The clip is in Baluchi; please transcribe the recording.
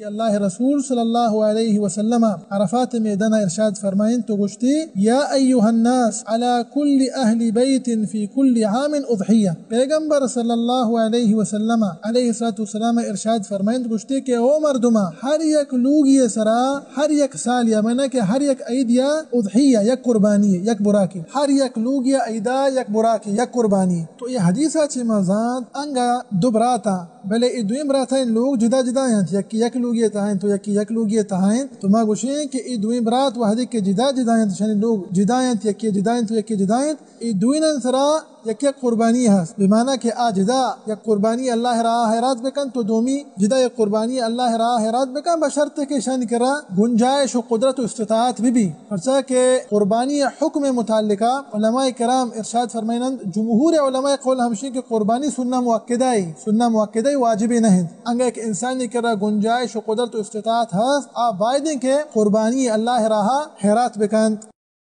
اللہ رسول صلی اللہ علیہ وسلم عرفات میدان ارشاد فرمائنت تو گوشتی، یا ایها الناس، علی کل اہل بیت فی کل عام اضحیہ۔ پیغمبر صلی اللہ علیہ وسلم علیہ الصلوۃ والسلام ارشاد فرمائنت گوشتی کہ او مردما، ہر یک لوگی سرا ہر یک سال یا معنی کہ ہر یک عید یا اضحیہ، یک قربانی، یک براکی، ہر یک لوگی عیدا یک براکی، یک قربانی۔ تو یہ حدیث چی مزاد انگا دو براتا بلے اے دوئیں براتانی لوگ جدا جدا انت، یکی یک لوگی تہا انت و یکی یک لوگی تہا انت۔ تو ما گوشیں کہ اے دوئیں برات وہدے کہ جدا جدا انت، شانی لوگ جدا انت، یکی جدا انت و یکی جدا انت۔ اے دوئینان سرا یک یک قربانی ہست، بمانا کہ آ جدا یک قربانی اللہ راہ حیرات بکن تو دومی جدا یک قربانی اللہ راہ حیرات بکن، بشرط کہ شانی کرا گنجائش و قدرت و استطاعت ببی۔ پرچا کہ قربانی حکم متعلقہ علماء کرام ارشاد فرمائنند، جمہور علماء قول ہمشی کہ قربانی سنہ مؤکدہ ای، سنہ مؤکدہ ای، واجبی نہ انت۔ انگا ایک انسانی کرا گنجائش و قدرت و استطاعت ہست، آ بایدیں کہ قربانی اللہ راہا حیرات بکنت۔